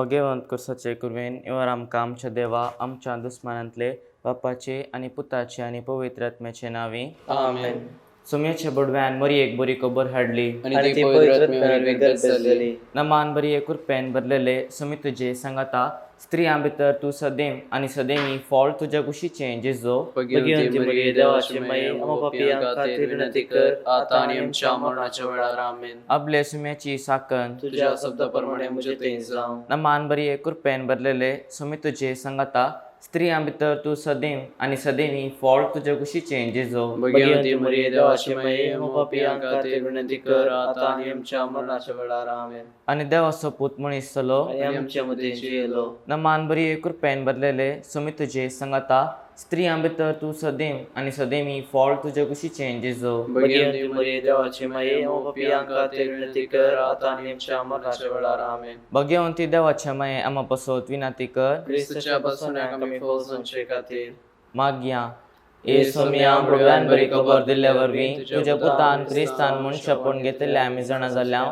भगेवंत कुर्साचे कुरवेन इवर आमकां आमच्या देवा आमच्या दुस्मानांतले बापाचे आनी पुताचे आनी पवित्र आत्म्याचे नांवी. आमेन. सुम्याचे बुडव्यान मरयेक बरी खबर हाडली आनी ती पवित्र आत्म्या वरवीं गर्भ जाली. नमान बरी कृपेन भरलेले, सुमी तुजे सांगाता, स्त्रियां भितर तूं सदैव आनी सदैवी फळ तुज्या कुशीचें जेजो. भगवंती मरिये, देवाची माई, आम्हा पापयां खातीर विनंती कर, आता आनी आमच्या मरणाच्या वेळार. आमेन. अबले सुम्याची साकन. तुझ्या शब्दा प्रमाणे म्हजे थंय जावं. नमान बरी कृपेन भरलेले, सुमी तुजे सांगाता, स्त्रियां भितर तूं सदैव आनी सदैवी फळ तुज्या कुशीचें जेजो. भगवंती मरिये, देवाची माई, आम्हा पापयां खातीर विनंती कर, आता आनी आमच्या मरणाच्या वेळार. आमेन. आनी देवाचो पूत मनीस जालो आनी आमच्या मदें जियेलो. नमान बरी कृपेन भरलेले, सुमी तुजे सांगाता, स्त्रियां भितर तूं सदैव आनी सदैवी फळ तुज्या कुशीचें जेजो. भगवंती मरिये, देवाची माई, आम्हा पापयां खातीर विनंती कर, आता आनी आमच्या मरणाच्या वेळार. आमेन. भगवंती देवाच्या माये, आमा पसत विनंती कर. क्रिस्तच्या बसण्याक आमी फौजांचे खातीर. मागया ए सोम्या, बुडव्यान बरी खबर दिल्ल्या वरवीं तुज्या पुतान क्रिस्तान मनशापण घेतिल्ले आमी जाणा जाल्या,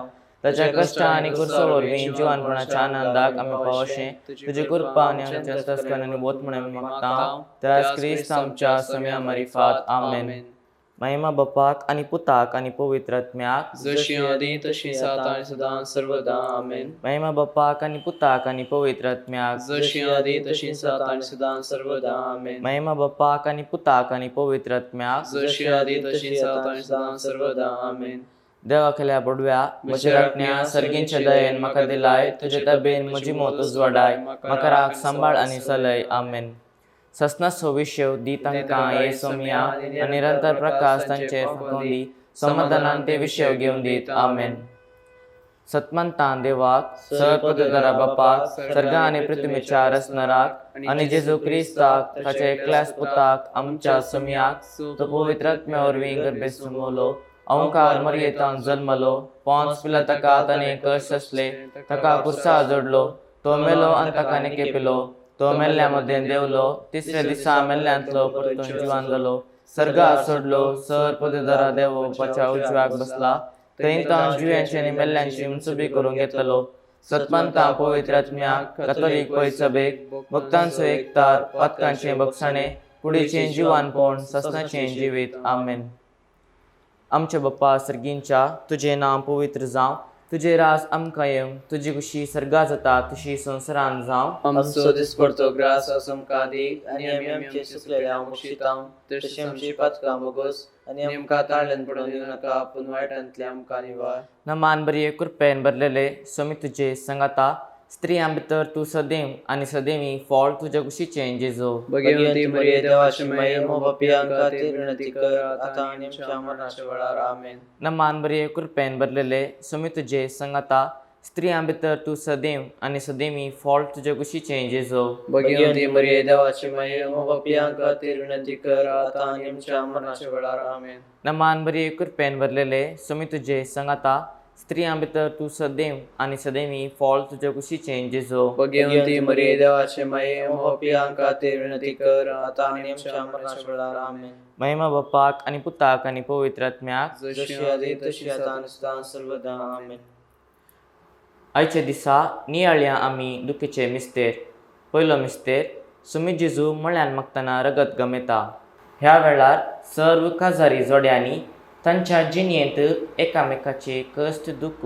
ताच्या कश्ट आनी कुर्सा वरवीं जिवानपणाच्या आनंदाक आमी पावशें तुजी कृपा आनी आमच्या अंतस्करण आनी बोत म्हण आमी मागता, त्याच क्रिस्त आमच्या सोम्या मारिफात. आमेन. महिमा बापाक आनी पुताक आनी पवित्र आत्म्याक. जशी आदी तशी आतां आनी सदां सर्वदा. आमेन. महिमा बापाक आनी पुताक आनी पवित्र आत्म्याक. जशी आदी तशी आतां आनी सदां सर्वदा. आमेन. महिमा बापाक आनी पुताक आनी पवित्र आत्म्याक. जशी आदी तशी आतां आनी सदां सर्वदा. आमेन. देवा केल्या बोडव्या, म्हज्या राखण्या, सर्गींच्या दयेन म्हाका दिलाय, तुजे तबेन म्हजी मोत उजवाडाय, म्हाका राख, सांबाळ आनी चलय. आमेन. ससनाचो विशेव दी तांकां हे सोमया आनी निरंतर प्रकाश तांचेर फांकोवन दी, समाधानान ते विशेव घेवन दीत. आमेन. सतमंतान देवाक, सर बापाक, सर्गा आनी पृथ्वीच्या रचणाराक आनी जेजू क्रिस्ताक, ताच्या एकल्याच पुताक, आमच्या सोमयाक, तो पवित्र आत्म्या वरवीं गर्भेत समवलो, अंकार मरयेतान जल्मलो, पोन्स पिला ताका ताणें कश्ट सोंसले, ताका कुर्सा जोडलो, तो मेलो आनी ताका निकेपिलो, तो मेल्ल्या मदें देंवलो, तिसऱ्या दिसा मेल्ल्यांतलो परतून जिवान जालो, सर्गार सोडलो, सर पदधरा देव बापाच्या उजव्याक बसला, थंय तो जिव्यांची आनी मेल्ल्यांची मनसुबी करूंक येतलो. सतमंता पवित्र आत्म्याक, कथोलीक पयसभेक, भक्तांचो एकतार, पातकांचें बक्षाणें, कुडीचें जिवानपण, ससनाचें जिवीत. आमेन. आमच्या बाप्पा सर्गींच्या, तुजें नांव पवित्र जावं, तुजें राज आमकां येवं, तुजी खुशी सर्गा जाता तशी संवसारान जावं. आमचो दिसपडतो ग्रास आमकां दी आनी आमी आमचे सुकलेल्या बक्षितां, तशीं आमची पातकां बोगोस आनी आमकां ताळ्यान पडून दिवं नाका, पूण वायटांतले आमकां निवार. नमान बरी कृपेन भरलेले, स्वामी तुजे सांगाता, स्त्रियां भितर तूं सदैव आनी सदैवी फळ तुज्या कुशीचें जेजो. भगवंती मरिये, देवाची माई, आम्हा पापयां खातीर विनंती कर, आतां आनी आमच्या मरणाच्या वेळार. आमेन. नमान बरी कृपेन भरलेले, स्वामी तुजे सांगाता, स्त्रियां भितर तूं सदैव आनी सदैवी फळ तुज्या कुशीचें जेजो. भगवंती मरिये, देवाची माई, आम्हा पापयां खातीर विनंती कर, आतां आनी आमच्या मरणाच्या वेळार. आमेन. नमान बरी कृपेन भरलेले, स्वामी तुजे सांगाता, स्त्रियां भितर तूं सदैव आनी सदैवी फळ तुज्या कुशीचें जेजो. भगवंती मरिये, देवाची माई, आम्हा पापयां खातीर विनंती कर, आतां आनी आमच्या मरणाच्या वेळार. आमेन. महिमा बापाक आनी पुताक आनी पवित्र आत्म्याक. जशी आदी तशी आतां आनी सदां सर्वदा. आमेन. आयच्या दिसा नियाळया आमी दुखीचे मिस्तेर. पयलो मिस्तेर, सुमी जेजू मळ्यान मागतना रगत गमेता. ह्या वेळार सर्व काजारी जोड्यांनी तांच्या जिणेंत एकामेकाचे कश्ट दुख्ख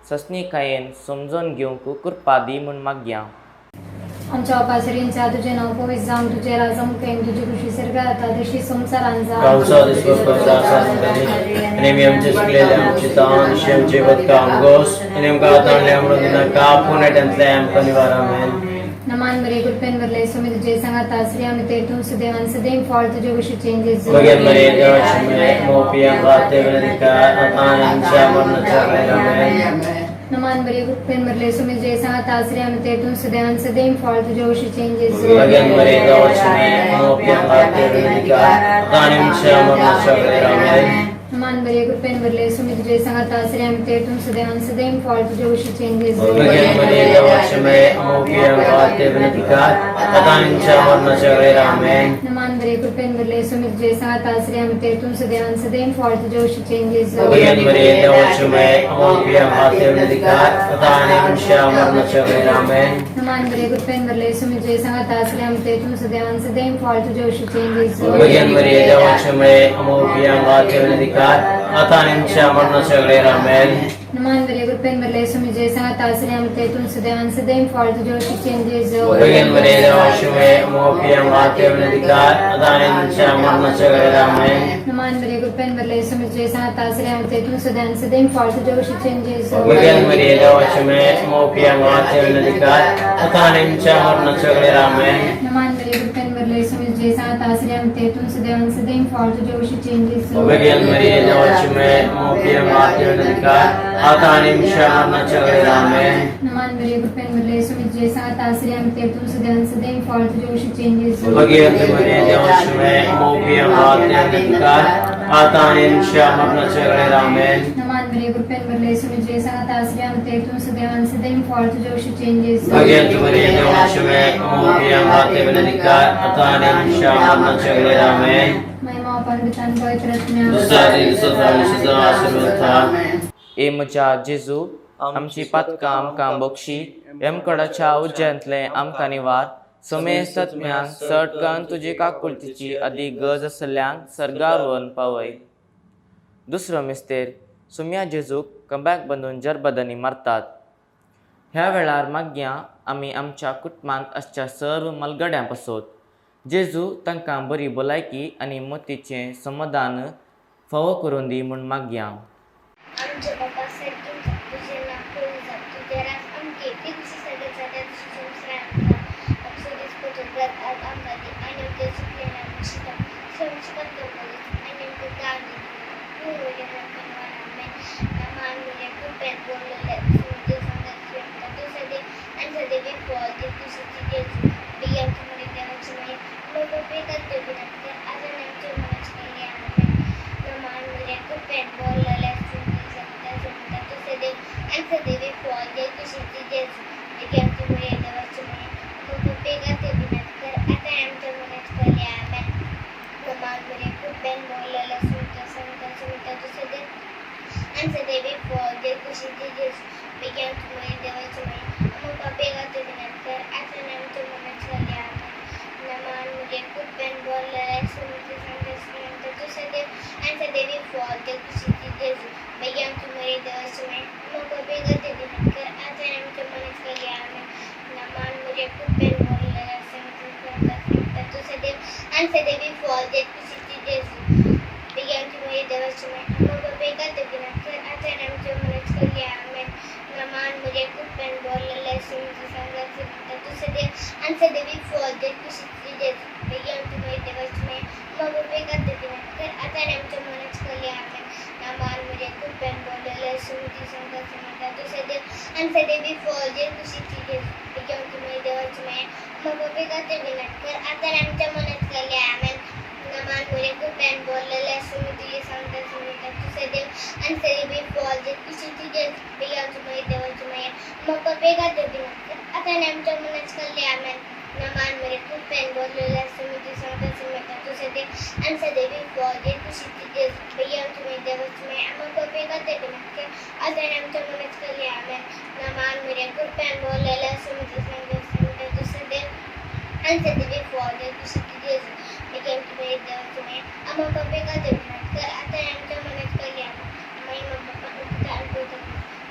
सस्निकायेन समजून घेवंक कृपा दी म्हूण मागया. आमच्या बापा, तुझे नाव पवित्र जावं, तुझे राज आमकां येवं, तुजी खुशी सर्गात जाता तशी संवसारान जावं. आमचो दिसपडतो ग्रास आमकां दी आनी आमी आमचे चुकलेले आमचे तशी आमचे बदकां आमगोस आनी आमकां ताणले म्हणून दिनाका, पूण वायटांतले आमकां निवार. आमेन. नमान मरिये, कृपेन भरले, स्वामी तुझे सांगाता, स्त्रियां भितर तूं सुदैवान आनी सदैव फळ तुजे कुशीचें जेजू. भगेन मरिये, देवाची माय, मोपिया खातीर विनंती कर, आतां आनी आमच्या मरणाच्या वेळार. आमेन. नमान मरिये, कृपेन भरले, स्वामी तुझे सांगाता, स्त्रियां भितर तूं सुदैवान आनी सदैव फळ तुजे कुशीचें जेजू. भगेन मरिये, देवाची माय, मोपिया खातीर विनंती कर, आतां आनी आमच्या मरणाच्या वेळार. आमेन. नमान नमान मरिये कृपेन भरले सुमी तुझे सांगाता स्त्रियां भितर तूं सदैवान सदैव फळ तुजे उशीचें जेजू. भगेन मरिये देवाचे माये, आमोपी आमकां ते विनंती कर, आतां आनी आमच्या मरणाच्या वेळेर. आमेन. नमान मरिये कृपेन भरले सुमी तुझे सांगाता स्त्रियां भितर तूं सदैवान सदैव फळ तुजे उशीचें जेजू. भगेन मरिये देवाचे माये, आमोपी आमकां ते विनंती कर, आतां आनी आमच्या मरणाच्या वेळेर. आमेन. नमान मरिये कृपेन भरले सुमी तुझे सांगाता स्त्रियां भितर तूं सदैवान सदैव फळ तुजे उशीचें जेजू. भगेन मरिये देवाचे माये, आमोपी आमकां ते विनंती कर, आतां आनी आमच्या मरणाच्या वेळेर. आमेन. नमान मरिये कृपेन भरले सुमी तुझे सांगाता स्त्रियां भितर तूं सदैवान सदैव फळ तुजे उशीचें जेजू. भगेन मरिये देवाचे माये, आमोपी आमकां ते विनंती कर, आतां आनी आमच्या मरणाच्या वेळेर. आमेन. नमान मरिये कृपेन भरले सुमी तुझे सांगाता स्त्रियां भितर तूं सदैवान सदैव फळ तुजे उशीचें जेजू. भगेन मरिये देवाचे माये, आमोपी आमकां ते विनंती कर, आतां आनी आमच्या मरणाच्या वेळेर. आमेन. नमान मरिये कृपेन भरले सुमी तुझे सांगाता स्त्रियां भितर तूं सदैवान सदैव फळ तुजे उशीचें जेजू. भगेन मरिये देवाचे माये, आमोपी आमकां ते विनंती कर, आतां आनी आमच्या मरणाच्या वेळेर. आमेन. नमान मरिये कृपेन भरले सुमी तुझे सांगाता स्त्रियां भितर तूं सदैवान सदैव फळ तुजे उशीचें जेजू. भगेन मरिये देवाचे माये, आमोपी आमकां ते विनंती कर, आतां आनी आमच्या मरणाच्या वेळेर. आमेन. नमान मरिये कृपेन भरले सुमी तुझे सांगाता स्त्रियां भितर तूं सदैवान सदैव फळ तुजे उशीचें जेजू. भगेन मरिये देवाचे माये, आमोपी आमकां ते विनंती कर, आतां आनी आमच्या मरणाच्या वेळेर. आमेन. महिमा पवित्र पवित्र आत्म्या. दुसरा दिवसाचा विश्वाचा आशीर्वाद था. ए म्हज्या जेजू, आमची पातकां आमकां बक्षी, यमकडाच्या उज्यांतलें आमकां निवार, समेस्त आत्म्यांक चड तुजी काकुळतीची अदीक गरज आसल्ल्यांक सर्गार व्हरून पावय. दुसरो मिस्तेर, सुम्या जेजूक कंब्याक बांदून जरबदांनी मारतात. ह्या वेळार मागया आमी आमच्या कुटुंबांत आसच्या सर्व मलगड्यां पासत जेजू तांकां बरी भलायकी आनी मतीचें समाधान फावो करून दी म्हूण मागया. आमचे बाबा सर्गेस्त, तुझे नाव पवित्र जावं, तुझे राज आमचे, ती कशी सर्गात जाता तशी संवसारांत जावं. आमचो दिसपट्टो व्रत आज आमकां दी आनी आमचे चुकलें आमकां शिकप, समजपाक दवरच आनी आमकां दान दी. पूण वयल्या आमकां आमेन. मान मुगे कृपेन बोललेले तुझे सांगात तू सदैव आनी सदैव फळ दे तुझी जेजू. बेगीन तुमगे देवाची मागीर मग बेगात विनंती आज आनी आमच्या मनाची कल्याण. आमेन. मान मुगे कृपेन बोललेले तू सदैव आनी सदैव फळ दे तुझी जेजू. बेगीन तुमगे देवाची मागीर मग बेगात विनंती कर आता आमच्या मनाची कल्याण. आमेन. मान मुगे कृपेन बोललेले सांगता तू सदैव आनी सदैव फळ दे तुझी जेजू. बेगीन तुमगे देवाची मागीर मग बेगात विनंती कर आता आमच्या मनाची कल्याण. आमेन. मान मुगे कृपेन बोललेले सांगता तू सदैव आनी सदैव फळ दे तुझी जेजू. बेगीन तुमगे देवाची मागीर मग बेगात विनंती कर आता आमच्या मनाची कल्याण. आमेन. मान मुगे कृपेन बोललेले सांगता तू सदैव आनी सदैव फळ दे तुझी जेजू. बेगीन तुमगे देवाची मागीर मग बेगात विनंती कर आता आमच्या मनाची कल्याण. आमेन. मान मुगे कृपेन बोललेले सांगता तू सदैव आनी सदैव फळ दे तुझी जेजू. बेगीन तुमगे देवाची मागीर मग बेगात विनंती कर आता आमच्या मनाची कल्याण. आमेन. मान मुगे कृपेन बोललेले सांगता तू सदैव आनी सदैव फळ दे तुझी जेजू. बेगीन तुमगे देवाची मागीर मग बेगात विनंती कर आता आमच्या मनात कल्याण. आमेन. मान मुगे कृपेन बोललेले सांगता तू सदैव आनी सदैव फळ दे तुझी जेजू. बेगीन तुमगे देवाची मागीर मग बेगात विनंती कर आता आमच्या मनात कल्याण. आमेन. मान मुगे कृपेन बोललेले सांगता तू सदैव आनी सदैव फळ दे तुझी जेजू. बेगीन तुमगे देवाची मागीर मग बेगात विनंती कर आता आमच्या मनात कल्याण. आमेन. मान मुगे कृपेन बोललेले सांगता तू सदैव आनी सदैव फळ दे तुझी जेजू. बेगीन तुमगे देवाची मागीर मग बेगात विनंती कर आता आमच्या मनात कल्याण. आमेन. बाप्पा पिता आणि पवित्र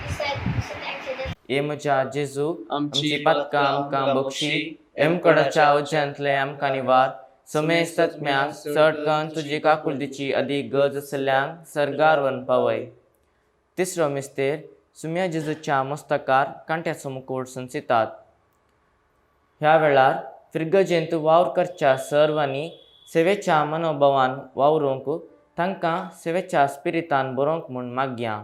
दिसत दिसत आणि सदैव. ए म्हज्या जेजू, आमची पातकां आमकां बक्षी, यमकडाच्या उज्यांतलें आमकां निवार, समेस्त आत्म्यांक चड करून तुजी काकुळतीची अदीक गरज आसल्ल्यांक सर्गार व्हरून पावय. तिसरो मिस्तेर, सुम्या जेजूच्या मस्तकार कांट्याचो मुकूट संचितात. ह्या वेळार फिर्गजेंत वावर करच्या सर्वांनी सेवेच्या मनोभावान वावरूंक, तांकां सेवेच्या स्पिरितान बरोवंक म्हूण मागया.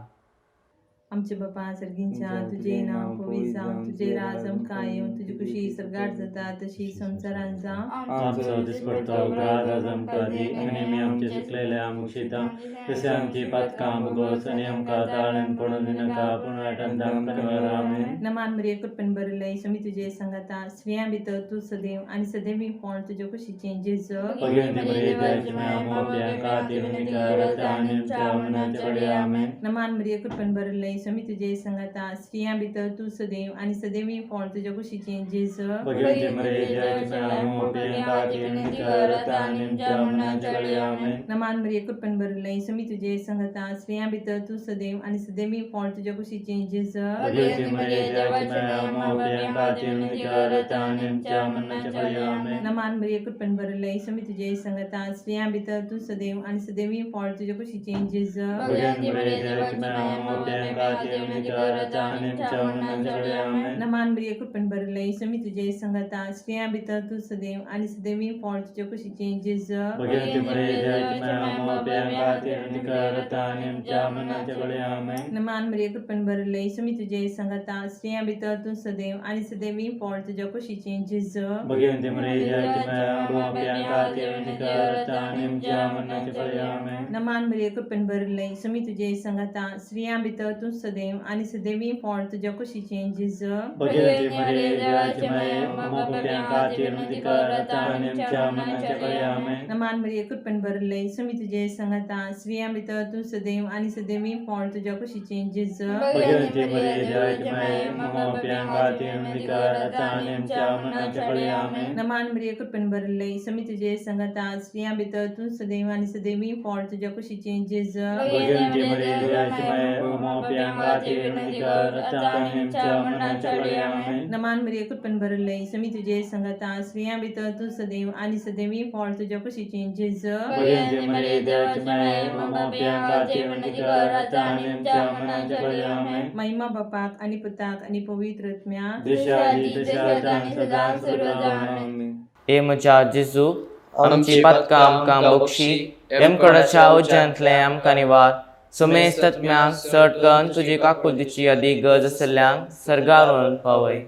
आमच्या बापा सर्गींच्या तुजें नांव पवित्र जावं, तुजें राज आमकां येवं, तुजी खुशी सर्गात जाता तशी संवसारांत जावं. आमचो दिसपडतो ग्रास आज आमकां दी आनी आमी आमचे चुकलेले मुक्षिता तशें आमची पातकां भोगोस आनी आमकां ताळ्यान पडून दिनाका पूण वायटान आमकां निवार. आमेन. नमान मरिये, कृपेन भरिल्ले, स्वामी तुजे सांगाता, स्त्रियां भितर तूं सदैव आनी सदैवी फळ तुज्या कुशीचें जेजू. भगवंती मरिये, देवाची माया, मोप्या खातीर विनंती कर आतां आनी आमच्या मरणाच्या वेळी. आमेन. नमान मरिये, कृपेन भरिल्ले, स्वामी तुजे सांगाता, स्त्रियां भितर तूं सदैव आनी सदैवी फळ तुज्या कुशीचें जेजू. भगवंती मरिये, देवाची माया, मोप्या खातीर विनंती कर आतां आनी आमच्या मरणाच्या वेळी. आमेन. नमान मरिये, कृपेन भरिल्ले, स्वामी तुजे सांगाता, स्त्रियां भितर तूं सदैव आनी सदैवी फळ तुज्या कुशीचें जेजू. भगवंती मरिये, देवाची माया, मोप्या खातीर विनंती कर आतां आनी आमच्या मरणाच्या वेळी. आमेन. नमान मरिये, कृपेन भरिल्ले, स्वामी तुजे सांगाता, स्त्रियां भितर तूं सदैव आनी सदैवी फळ तुज्या कुशीचें जेजू. भगवंती मरिये, देवाची माया, मोप्या खातीर विनंती कर आतां आनी आमच्या मरणाच्या वेळी. आमेन. नमान मरिये, कृपेन भरिल्ले, स्वामी तुजे सांगाता, स्त्रियां भितर तूं सदैव आनी सदैवी फळ तुज्या कुशीचें जेजू. भगवंती मरिये, देवाची माया, मोप्या खातीर विनंती कर आतां आनी आमच्या मरणाच्या वेळी. आमेन. नमान मरिये, कृपेन भरिल्ले, स्वामी तुजे सांगाता, स्त्रियां भितर तूं सदैव आनी सदैवी फळ तुज्या कुशीचें जेजू. भगवंती मरिये, देवाची माया, मोप्या खातीर विनंती कर आतां आनी आमच्या मरणाच्या वेळी. आमेन. नमान मरिये, कृपेन भरिल्ले, स्वामी तुजे सांगाता, स्त्रियां भितर तूं सदैव आनी सदैवी फळ तुज्या कुशीचें जेजू. भगवंती मरिये, देवाची माया, मोप्या खातीर विनंती कर आतां आनी आमच्या मरणाच्या वेळी. आमेन. नमान मरिये, कृपेन भरिल्ले, स्वामी तुजे सांगाता, स्त्रियां भितर तूं सदैव आनी सदैवी फळ तुज्या कुशीचें जेजू. भगवंती मरिये, देवाची माया, मोप्या खातीर विनंती कर आतां आनी आमच्या मरणाच्या वेळी. आमेन. नमान मरिये, कृपेन भरिल्ले, स्वामी तुजे सांगाता, स्त्रियां भितर तूं सदैव आनी सदैवी फळ तुज्या कुशीचें जेजू. भगवंती मरिये, देवाची माया, मोप्या खातीर विनंती कर आतां आनी आमच्या मरणाच्या वेळी. आमेन. नमान मरिये, कृपेन भरिल्ले, स्वामी तुजे सांगाता, स्त्रियां भितर तूं सदैव आनी सदैवी फळ तुज्या कुशीचें जेजू. भगवंती मरिये, देवाची माया, मोप्या खातीर विनंती कर आतां आनी आमच्या मरणाच्या वेळी. आमेन. महिमा बापाक आनी पुताक आनी पवित्र आत्म्याक. जशा आदी तशा आतां आनी सदां सर्वदा. आमेन. हे म्हज्या जेजू, आमची पातकां आमकां बक्षी, येमकोडाच्या उज्यांतलें आमकां निवार, सुमेस्त तत्म्यांक चड कन्न तुजी काकुळटीची अदीक गरज आशिल्ल्यांक सर्गार व्हरून पावय.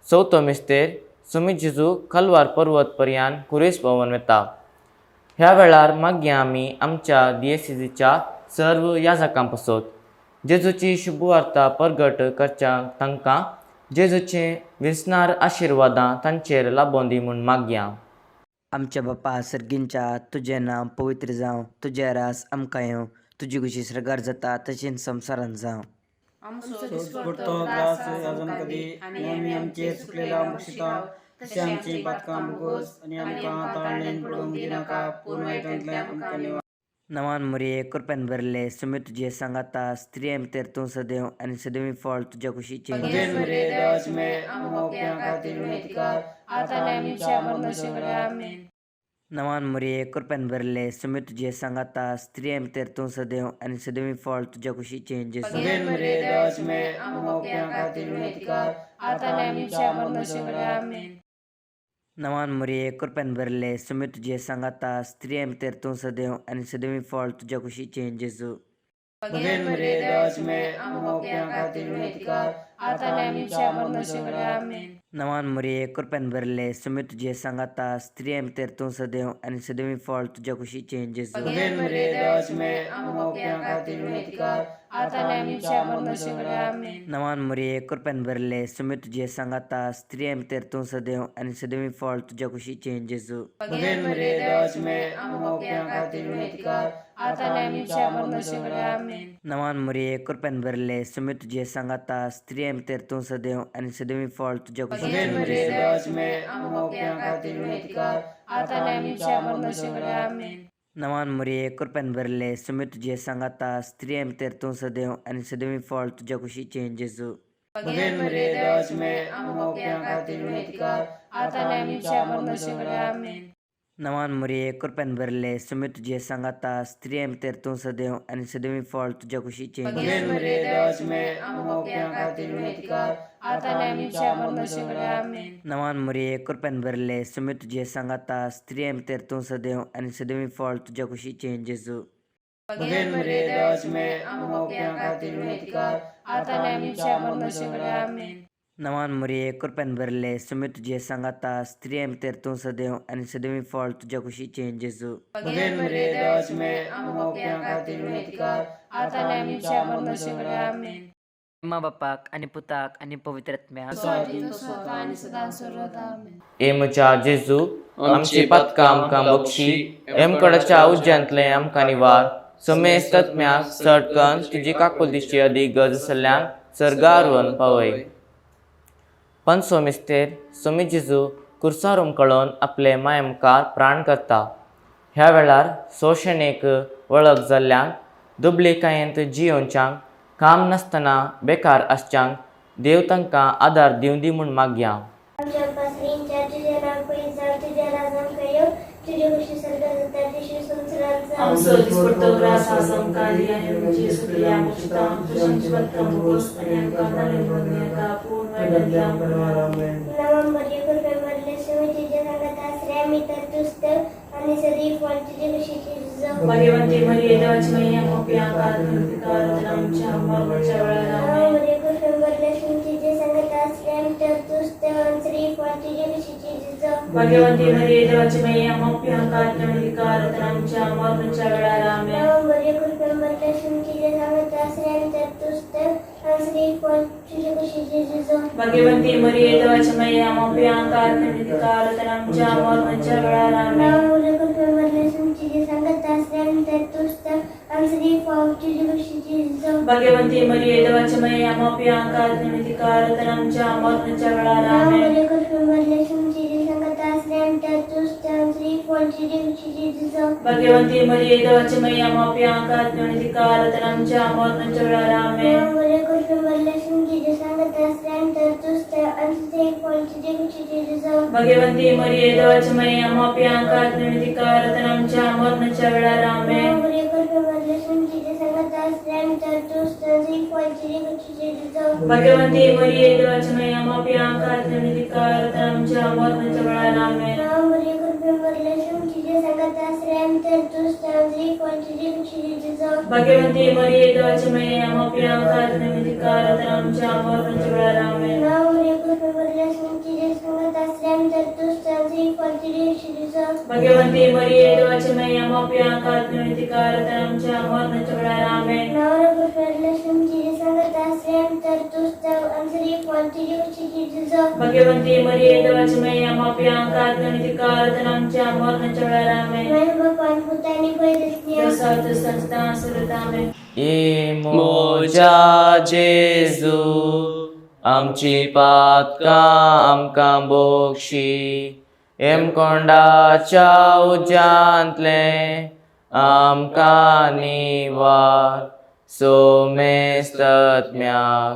चवथो मिस्तेर. सुमी जेजू कलवार पर्वत पर्यान कुरेस भोंवन वता. ह्या वेळार मागीर आमी आमच्या दियेसिजीच्या सर्व याजकां पासत जेजूची शुभवार्ता परगट करच्या तांकां जेजूचे विसनार आशिर्वादां तांचेर लाबोन दी म्हूण मागया. आमच्या बापा सर्गींच्या, तुजें नांव पवित्र जावं, तुजें रास आमकां येवं, तुजी खुशी सर्गार जाता तशीच संवसारांत जावं. आमचो दिसपडतो ग्रास आज आमकां दी आनी आमी आमचे चुकलेल्या बक्षिता तशें आमची पातकां भोगोस आनी आमकां ताळणेन पडूंक दिनाका, पूण वायटांतल्यान आमकां निवार. नवान मरिये, कृपेन भरले, सुमी तुजे सांगाता, स्त्रियां भितर तूं सदैव आनी सदैव फळ तुज्या कुशीचें. भगवंती मरिये, देवाची माय, मोप्या खातीर विनंती कर आतां आनी आमच्या मरणाच्या वेळार. आमेन. नवान मरिये, कृपेन भरले, सुमी तुजे सांगाता, स्त्रियां भितर तूं सदैव आनी सदैव फळ तुज्या कुशीचें जेजू. भगवंती मरिये, देवाची माय, मोप्या खातीर विनंती कर आतां आनी आमच्या मरणाच्या वेळार. आमेन. नवान मरिये, कृपेन भरले, सुमी तुजे सांगाता, स्त्रियां भितर तूं सदैव आनी सदैव फळ तुज्या कुशीचें जेजू. भगवंती मरिये, देवाची माय, मोप्या खातीर विनंती कर आतां आनी आमच्या मरणाच्या वेळार. आमेन. नवान मरिये, कृपेन भरले, सुमी तुजे सांगाता, स्त्रियां भितर तूं सदैव आनी सदैव फळ तुज्या कुशीचें जेजू. भगवंती मरिये, देवाची माय, मोप्या खातीर विनंती कर आतां आनी आमच्या मरणाच्या वेळार. आमेन. नवान मरिये, कृपेन भरले, सुमी तुजे सांगाता, स्त्रियां भितर तूं सदैव आनी सदैव फळ तुज्या कुशीचें जेजू. भगवंती मरिये, देवाची माय, मोप्या खातीर विनंती कर आतां आनी आमच्या मरणाच्या वेळार. आमेन. नवान मरिये, कृपेन भरले, सुमी तुजे सांगाता, स्त्रियां भितर तूं सदैव आनी सदैव फळ तुज्या भगवंती कुशीचें मरिये, जेजू. देवाची माय, मोप्या खातीर विनंती कर आतां आनी आमच्या मरणाच्या वेळार. आमेन. नवान मरिये, कृपेन भरले, सुमी तुजे सांगाता, स्त्रियां भितर तूं सदैव आनी सदैव फळ तुज्या कुशीचें जेजू. भगवंती मरिये, देवाची माय, मोप्या खातीर विनंती कर आतां आनी आमच्या मरणाच्या वेळार. आमेन. नवान मरिये, कृपेन भरले, सुमी तुजे सांगाता, स्त्रियां भितर तूं सदैव आनी सदैव फळ तुज्या कुशीचें भगवंती जेजू. मरिये, देवाची माय, मोप्या खातीर विनंती कर आतां आनी आमच्या मरणाच्या वेळार. आमेन. नवान मरिये, कृपेन भरले, सुमी तुजे सांगाता, स्त्रियां भितर तूं सदैव आनी सदैव फळ तुज्या कुशीचें जेजू. भगेन मरिये देवाची माये आमकां पाप्यां खातीर विनंती कर आतां आनी आमच्या मरणाच्या वेळार आमेन. नवान मरिये कृपेन भरले, सुमी तुजे सांगाता, स्त्रियां भितर तूं सदैव आनी सदैव फळ तुज्या कुशीचें जेजू. भगेन मरिये देवाची माये आमकां पाप्यां खातीर विनंती कर आतां आनी आमच्या मरणाच्या वेळार आमेन. मा बापाक आनी पुताक आनी पवित्र आत्म्याक. ए म्हज्या जेजू, आमची पातकां आमकां बक्षी, एमकडच्या उज्यांतलें आमकां निवार, समेस्त तत्म्याक चडकन तुजी काकुळटीची अदीक गरज आसल्ल्यांक सर्गार व्हरून पावय. पंचो मिस्तेर सोमी जेजू कुर्सार हुमकळोवन आपले माये मुखार प्राण करता. ह्या वेळार सोशणेक वळख जाल्ल्यांक, दुबळीकायेंत जियोवच्यांक, काम नासतना बेकार आसच्यांक देव तांकां आदार दिवं दी म्हूण मागया. आमच्या बाप्पा सरींच्या तुजें नांव पयलीं जावं, तुजें राज आमकां येवं, तुजी खुशी सर्गात जाता तशी संवसारांत जावं. आमचो दिसपट्टो ग्रास आज आमकां दी आनी आमची सुकलेली आमकां तशें आमची पदकां भोगोस आनी आमकां ताणें पडूंक दिनाका पूण वायटांतल्यान आमकां निवार. आमेन. नवम मरिये कृपेन भरले, स्वामी तुज्या सांगाता, स्त्रियां भितर तूंच देव आनी सदैव फळ तुजे कुशीचें जेजू. भाग्यवंती मरिये देवाची माई आमकां पाप्यां खातीर विनंती कर आतां आमच्या मरणाच्या वेळार. नवम आमेन. मरिये कृपेन भरले, स्वामी तुज्या सांगाता, स्त्रियां भितर तूंच देव आनी सदैव फळ तुजे कुशीचें जेजू. भाग्यवंती मरिये देवाची माई आमकां पाप्यां खातीर विनंती कर आतां आमच्या मरणाच्या वेळार. आमेन. नवम मरिये कृपेन भरले, स्वामी तुज्या सांगाता, स्त्रियां भितर तूंच देव आनी सदैव फळ तुजे कुशीचें जेजू. भाग्यवंती मरिये देवाची माई आमकां पाप्यां खातीर विनंती कर आतां आमच्या मरणाच्या वेळार. आमेन. नवम मरिये कृपेन भरले, स्वामी तुज्या सांगाता, स्त्रियां भितर तूंच देव आनी सदैव फळ तुजे कुशीचें जेजू. भाग्यवंती मरिये देवाची माई आमकां पाप्यां खातीर विनंती कर आतां आमच्या मरणाच्या वेळार. नवम आमेन. मरिये कृपेन भरले, स्वामी तुज्या सांगाता, स्त्रियां भितर तूंच देव आनी सदैव फळ तुजे कुशीचें जेजू. भाग्यवंती मरिये देवाची माई आमकां पाप्यां खातीर विनंती कर आतां आमच्या मरणाच्या वेळार. आमेन. नवम मरिये कृपेन भरले, स्वामी तुज्या सांगाता, स्त्रियां भितर तूंच देव आनी सदैव फळ तुजे कुशीचें जेजू. भाग्यवंती मरिये देवाची माई आमकां पाप्यां खातीर विनंती कर आतां आमच्या मरणाच्या वेळार. आमेन. नवम मरिये कृपेन भरले, स्वामी तुज्या सांगाता, स्त्रियां भितर तूंच देव आनी सदैव फळ तुजे कुशीचें जेजू. भाग्यवंती मरिये देवाची माई आमकां पाप्यां खातीर विनंती कर आतां आमच्या मरणाच्या वेळार. आमेन. नवम मरिये कृपेन भरले, स्वामी तुज्या सांगाता, स्त्रियां भितर तूंच देव आनी सदैव फळ तुजे कुशीचें जेजू. भाग्यवंती मरिये देवाची माई आमकां पाप्यां खातीर विनंती कर आतां आमच्या मरणाच्या वेळार. आमेन. नवम मरिये कृपेन भरले, स्वामी तुज्या सांगाता, स्त्रियां भितर तूंच देव आनी सदैव फळ तुजे कुशीचें जेजू. भाग्यवंती मरिये देवाची माई आमकां पाप्यां खातीर विनंती कर आतां आमच्या मरणाच्या वेळार. आमेन. नवम मरिये कृपेन भरले, स्वामी तुज्या सांगाता, स्त्रियां भितर तूंच देव आनी सदैव फळ तुजे कुशीचें जेजू. भाग्यवंती मरिये देवाची माई आमकां पाप्यां खातीर विनंती कर आतां आमच्या मरणाच्या वेळार. आमेन. माझ्या बापान पुतांनी पयलीं जसा तसा सुरत. आमेन. ए म्हज्या जेजू, आमची पातकां आमकां बोक्षी, हेमकोंडाच्या उज्यांतलें आमकां निवार, सोमेस्तत्म्याक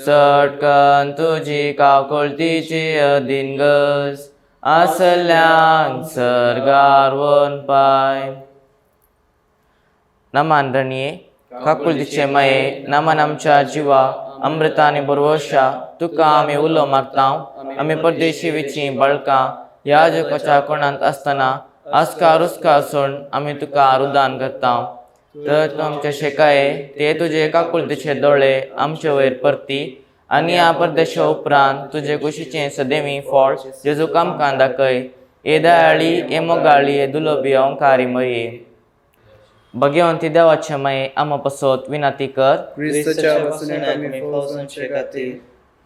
चटकन तुजी काकुळटीची अदीन गरज आसल्ल्यांक सर्गार व्हरून पाय. नमान रणये काकुळटीचे माये, नमान आमच्या जिवा अमृता आनी बरवशा, तुका आमी उलो मारता. आमी परदेशी वेचीं बाळकां ह्या जगाच्या कोणांत आसतना आस्कार उस्कार सोड आमी तुका रुदान करता. तर तूं आमचे शेकाये ते तुजे काकुळटीचे दोळे आमचे वयर परती आनी ह्या परदेशा उपरांत तुजे कुशीचें सदैवी फळ जेजू आमकां दाखय. ए दयाळी, ए मोगाळी, ए दुलोबी ओंकारी मरये, भगवंती देवाचे माये, आमा पासत विनंती कर. क्रिस्ताच्या वचण्याक आमी फौजांचे खातीर.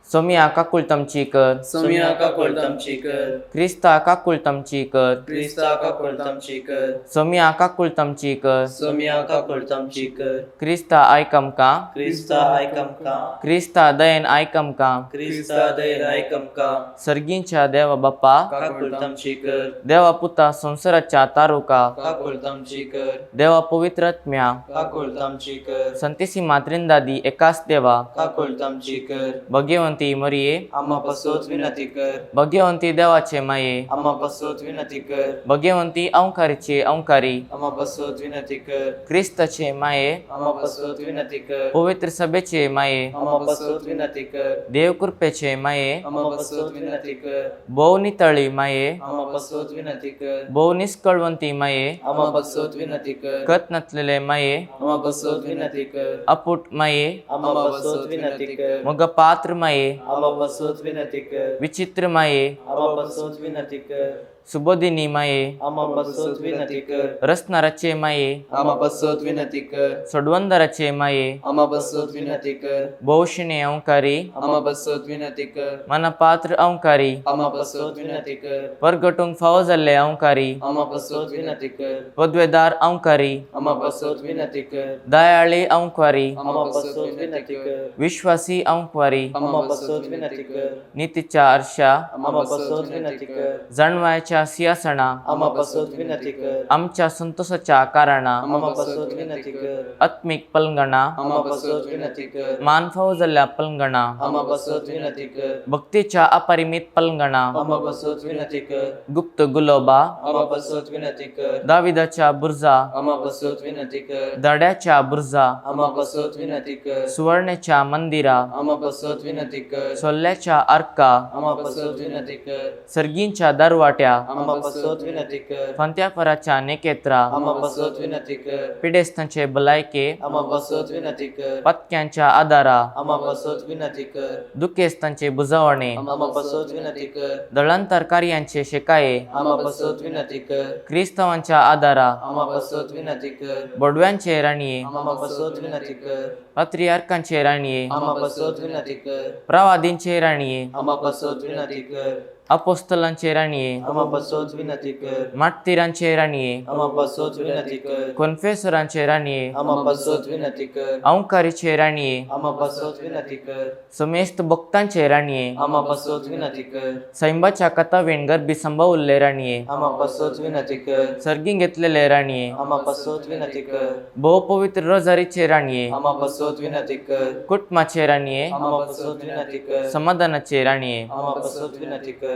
सोमिया काकुळतमची कर. सोमिया काकुळतमची कर. क्रिस्ता काकुळतमची कर. क्रिस्ता काकुळतमची कर. सोमिया काकुळतमची कर. सोमिया काकुळतमची कर. क्रिस्ता आयक आमकां. क्रिस्ता आयक आमकां. क्रिस्ता दयेन आयक आमकां. क्रिस्ता दयेन आयक आमकां. सर्गींच्या देवा बाप्पा काकुळतमची कर. देवा पुता संवसाराच्या तारुका काकुळतमची कर. देवा पवित्र आत्म्या काकुळतमची कर. संतेसी मात्रिंदादी एकाच देवा काकुळतमची कर. भगवंती भगेवंती मरिये, आम्हा पासत विनंती कर। भगेवंती देवाचे माये, आम्हा पासत विनंती कर। भगेवंती अंकारीचे अंकारी, आम्हा पासत विनंती कर। क्रिस्ताचे माये, आम्हा पासत विनंती कर। पवित्र सभेचे माये, आम्हा पासत विनंती कर। देव कृपेचे माये, आम्हा पासत विनंती कर। भोव नितळी माये, आम्हा पासत विनंती कर। भोव निस्कळवंती माये, आम्हा पासत विनंती कर। खत नसलेले माये, आम्हा पासत विनंती कर। अपुट माये, आम्हा पासत विनंती कर। मग पात्र माये, आम्हा पासत विनंती कर। विचित्र माये, आम्हा पासत विनंती कर। सुबोधिनी माये, आम्हा पासत विनंती कर। रसनाराचे माये, आम्हा पासत विनंती कर। सोडवंदराचे माये, आम्हा पासत विनंती कर। भोवशिणे अंकारी, आम्हा पासत विनंती कर। मनापात्र अंकारी, आम्हा पासत विनंती कर। परगटूंक फावो जाल्ले अंकारी, आम्हा पासत विनंती कर। पदवेदार अंकारी, आम्हा पासत विनंती कर। दयाळी अंकारी, आम्हा पासत विनंती कर। विश्वासी अंकारी, आम्हा पासत विनंती कर। नितीच्या आरशा, आम्हा पासत विनंती कर। जाणवायच्या सिंहासना, आम्हा पासत विनंती कर। आमच्या संतोषाच्या कारणा, आम्हा पासत विनंती कर। आत्मीक पलंगणा, आम्हा पासत विनंती कर। मान फावो जाल्ल्या पलंगणा, आम्हा पासत विनंती कर। भक्तीच्या अपरिमित पलंगणा, आम्हा पासत विनंती कर। गुप्त गुलोबा, आम्हा पासत विनंती कर। दाविदाच्या बुर्जा, आम्हा पासत विनंती कर। दड्याच्या बुर्जा, आम्हा पासत विनंती कर। सुवर्णेच्या मंदिरा, आम्हा पासत विनंती कर। सोल्ल्याच्या आर्का, आम्हा पासत विनंती कर। सर्गींच्या दरवाट्या, आम्हा पासत विनंती कर। फांत्याफराच्या नेकेत्रा, आम्हा पासत विनंती कर। पिडेस्तांचे भलायके, आम्हा पासत विनंती कर। पत्क्यांच्या आदारा, आम्हा पासत विनंती कर। दुखेस्तांचे बुजावणे, आम्हा पासत विनंती कर। दळांतर कार्यांचे शेकाये, आम्हा पासत विनंती कर। क्रिस्तावांच्या आदारा, आम्हा पासत विनंती कर। बोडव्यांचे राणये, आम्हा पासत विनंती कर। पात्रियार्कांचे राणये, आम्हा पासत विनंती कर। प्रवादींचे राणये, आम्हा पासत विनंती कर। अपोस्तलांचे राणये, आम्हा पासत विनंती कर। मार्तीरांचे राणये, आम्हा पासत विनंती कर। कोन्फेसरांचे राणये, आम्हा पासत विनंती कर। अंकारीचे राणये, आम्हा पासत विनंती कर। समेस्त भक्तांचे राणये, आम्हा पासत विनंती कर। सैंबाच्या कथावेन गर्भी संभवल्ले राणये, आम्हा पासत विनंती कर। सर्गी घेतलेले राणये, आम्हा पासत विनंती कर। भोवपवित्र रोजारीचे राणये, आम्हा पासत विनंती कर। कुटुंबाचे राणये, आम्हा पासत विनंती कर। समाधानाचे राणये, आम्हा पासत विनंती कर।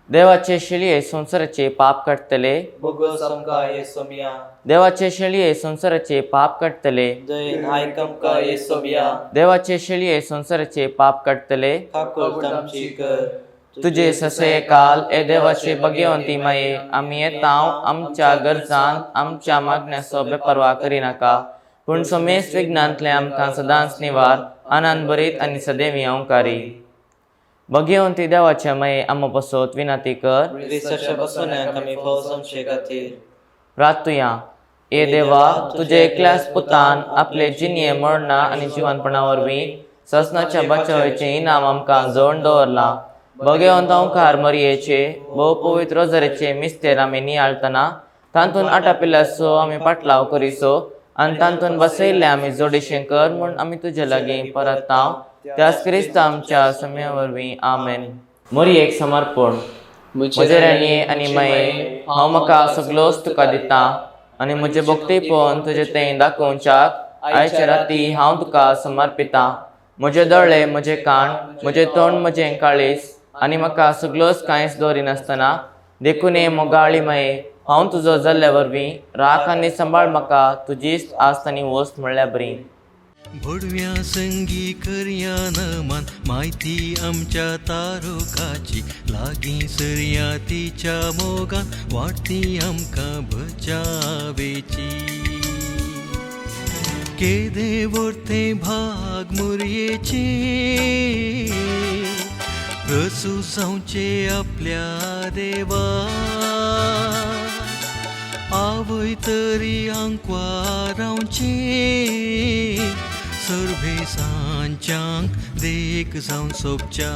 देवाचे शेळये संवसाराचे पाप काडटले, भोगोस आमकां येसोमिया। देवाचे शेळये संवसाराचे पाप काडटले, दयेन आयक आमकां येसोमिया। देवाचे शेळये संवसाराचे पाप काडटले, काकूळट आमची कर। तुजे ससे काल ए देवाचे भगवंती माये, आमी येताव आमच्या गरजांत आमच्या मागण्याचो बेपर्वा करिनाका, पूण समेस्त विघ्नांतले आमकां सदांच निवार, आनंद भरीत आनी सदैवी अंकारी। भगवंती देवाचे माये, आम्हा पासत विनंती कर। क्रिस्ताच्या बसवण्याक आमी फावो जावचे खातीर प्रार्थुया। ए देवा, तुझे एकल्याच पुतान आपले जिणये मरणा आनी जिवनपणा वरवीं ससनाच्या बचावाचें इनाम आमकां जोडून दवरलां। भगवंत ओंकार मरयेचे भोव पवित्र रोजरेचे मिस्तेर आमी नियाळतना तातूंत आटापिल्ल्याचो आमी पाटलाव करिसो आनी तातूंत बसयल्ले आमी जोडीशें कर म्हूण आमी तुजे लागीं परताव, त्याच क्रिस्त आमच्या सम्या वरवीं, आमेन। मरयेक समर्पण। म्हजे राणये आनी माये, हांव म्हाका सगळोच तुका दिता आनी म्हजें भक्तीपण तुजें तें दाखोवच्याक आयच्या राती हांव तुका समर्पिता। म्हजे दोळे, म्हजे कान, म्हजें तोंड, म्हजें काळीज आनी म्हाका सगळोच कांयच दवरिनासतना, देखून हे मोगाळी माये, हांव तुजो जाल्ल्या वरवीं राख आनी सांबाळ म्हाका तुजीच आस्त आनी वस्त म्हळ्यार बरी। भोडव्या संगी करया नमान माहिती आमच्या तारुकाची, लागीं सरया तिच्या मोगान वाडती आमकां बचावेची। केदे वर्ते भाग मुरयेचे, प्रसू जावचे आपल्या देवा, आवय तरी आंकवार रावचें, सर्वे सांच्यांक देख जावन सोबच्या।